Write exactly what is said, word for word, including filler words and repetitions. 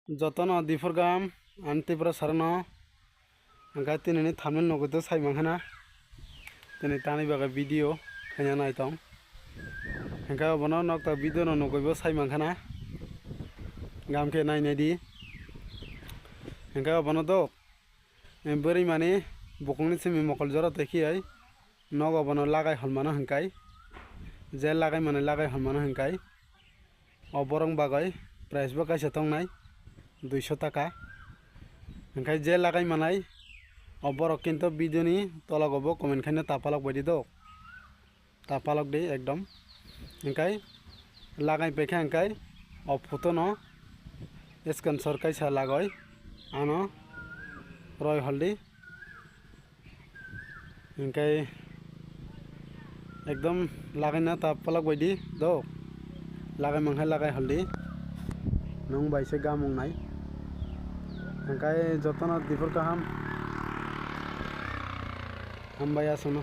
Jotono diphur gam, ani Tripura sarano. Hwnkhe tinini thumbnail nugwi to sai mankhana. Tini tani bagwi video khaina naitong. Hwnkhe obono nokta video no nugwibo sai mankhana. Gam khe nai nai di. Hwnkhe obono do, eh, bwrwi mani bukungni simi mokol jora tei khiyai. Nogo bono lagai holmano hwnkai, je lagai manai lagai holmano hwnkai. O borok bagwi price bo kaisa tongnai duiso taka. Hwnkhai je lagai manai o borok kinto video ni tologo bo comment khaina ta palok baidi do. Ta palok di ekdom. Hwnkhai lagai paikha hwnkhai o photo no screenshot kaisa lagoi ano roi holdi. Hingkai ekdom lagaina ta palak baidi do. Lagai mankhai lagai haldi. Nung bai se gamung nai. Hingkai jotono diphur kaham. Hambai aswkno.